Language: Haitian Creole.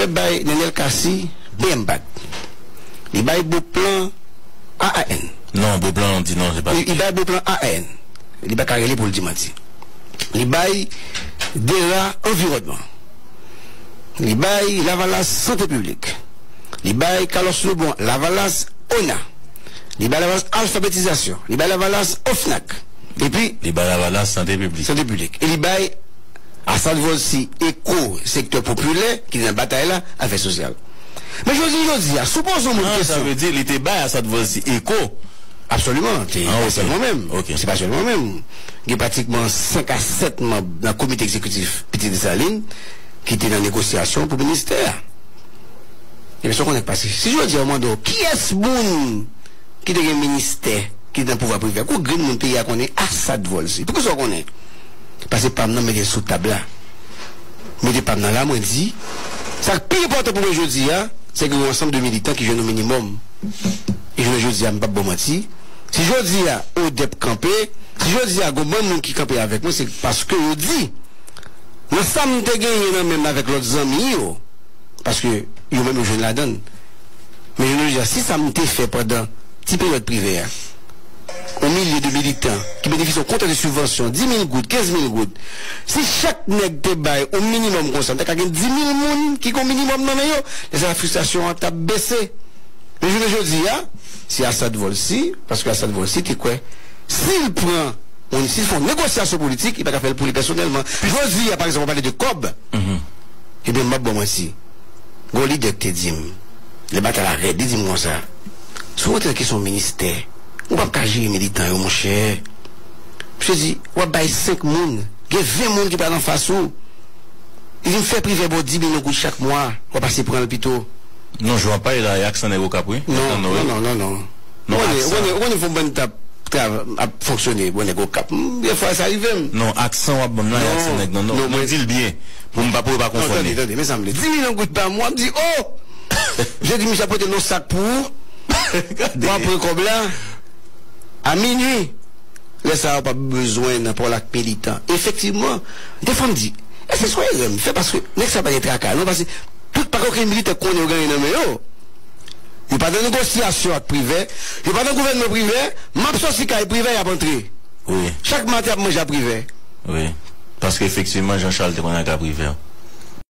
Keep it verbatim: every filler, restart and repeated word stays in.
Privè bay Nenel Cassy B M pat. Li bay Beauplan A A N. Non, Beauplan di non, se pa. Li, li bay Beauplan A A N. Li pa ka rele pou l di manti. Li bay Dera Anviwònman. Li bay Lavalas Sante Piblik. Li bay Carlos Lebon Lavalas ONA. Li bay Lavalas Alfabetizasyon. Li bay Lavalas OFNAC. Epi, li bay Lavalas Sante Piblik. Sante Piblik. E li bay Assad Volcy Eco, Sektè Popilè, ki te nan batay la, Afè Sosyal. Men jodi, jodi a, si w poze yon moun kesyon. Sa vle di, li te bay Assad Volcy Eco. Absoliman, se pa sèlman mwen menm. Se pa sèlman mwen menm. Gen pratikman senk a sèt manm nan komite egzekitif Pitit Desalin ki te nan negosyasyon pou ministè a. Ebyen, sa w konnen k pase. Si jodi a, yo mande w, kiyès moun ki te gen ministè ki te nan pouvwa Privè? Kou grenn moun peyi a konnen Assad Volcy. Poukisa w konnen? Pase pa m nan, mete l sou tab la. Mete pa m nan la, mwen di, sa k pi enpòtan pou mwen jodi a, se gen yon ansanm de militan ki jwenn yon minimòm. E jounen jodi a, m p ap ba w manti. Si jodi a, ODEP kanpe, si jodi a, gon bann moun ki kanpe avèk mwen, se paske yo di, nan sa m te genyen nan men m avèk lòt zanmi yo, paske yo menm yo jwenn ladan l. Men jounen jodi a, si sa m te fè pandan ti peryòd Privè a, yon milye de militan ki benefisye yon kontè de sibvansyon, dis mil goud, kenz mil goud, si chak nèg te bay yon minimòm konsa, m ta ka gen dis mil moun ki gen yon minimòm nan men yo. Lè sa a, fristrasyon an t ap bese. Men jounen jodi a, se Assad Volcy, paske Assad Volcy te kwè, si l pran, yon, si l fè yon negosyasyon politik, li pa ka fè l pou li pèsonèlman. Jodi a, pa egzanp, w ap pale de kòb. Ebyen, m p ap ba w manti. Gon lidè ki te di m, lè batay la rèd, li di m konsa, si w rantre nan kesyon ministè, ou p ap ka jere militan yo, monchè. Misye di, w ap bay senk moun, gen ven moun ki pral anfas ou. Li di m, fè Privè ba w dis milyon goud chak mwa, w ap pase pran l pito. Non, jan w ap pale la, e aksan nèg Okap, wi. Non, non, non, non, non. Non, ou konnen, ou konnen, ou konnen fò m bann t ap trav-, ap fonksyone, bon, nèg Okap. M, defwa, sa rive m. Non, aksan w ap ban m la, e aksan nèg nan Nò. Non, mwen di l byen, pou m pa, pou yo pa konfonn li. Non, tande, tande, men sa m vle. Dis milyon goud pa mwa, m di, oh! Je di, misye ap pote l nan sak pou ou. W ap pran kòb la a minui. Lè sa a, w p ap bezwen nan pawòl ak militan. Efektivman, defwa m di, èske se yon erè m fè? Paske nèg sa pa gen traka, non, paske tout, pa gen okenn militè k konnen yo gen anyen nan men yo. Yo pa nan negosyasyon ak Privè, yo pa nan gouvènman Privè, m ap sòti kay Privè, y ap antre. Wi. Chak maten, y ap manje a Privè. Wi. Paske efektivman, Jean Charles te konn al kay Privè.